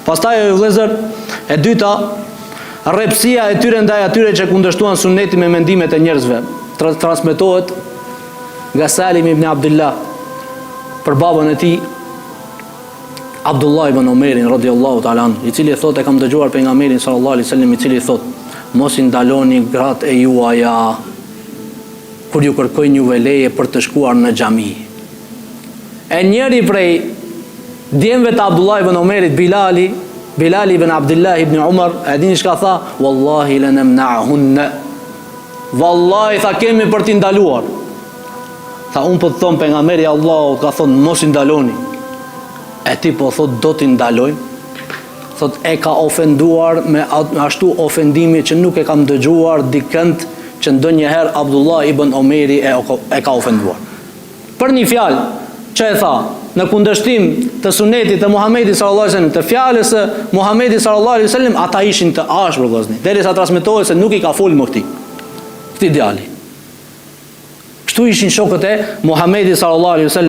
Pastaj o vëllezër, e dyta, rreptësia e tyre ndaj atyre që kundërshtuan sunnetin me mendimet e njerëzve. Transmetohet nga Salim ibn Abdullah për babën e tij Abdullah ibn Omerin radiallahu ta'ala anhu, i cili thotë e kam dëgjuar pejgamberin sallallahu alaihi wasallam i cili thotë mos i ndaloni gratë e juaja kur ju kërkojnë juve leje për të shkuar në xhami. E njëri prej djemve të Abdullah ibn Omerit, Bilali, Bilali ibn Abdullah ibn Umar, e dini çka tha? Wallahi lanamna'hunna. Wallahi tha kemi për t'i ndaluar. Tha unë po të thom pejgamberi i Allahut ka thonë mos i ndaloni. E ti po thot do t'i ndalojmë. Thot e ka ofenduar me ashtu ofendimi që nuk e kam dëgjuar dikënd që ndonjëherë Abdullah ibn Omeri e, e ka ofenduar. Për një fjalë që e tha në kundërshtim të sunetit të Muhamedit sallallahu alaihi wasallam, të fjalës së Muhamedit sallallahu alaihi wasallam, ata ishin të ashpër vëllazni, derisa transmetohet se nuk i ka fol më këtij. Këtij djali. Kështu ishin shokët e Muhamedit sallallahu alaihi wasallam.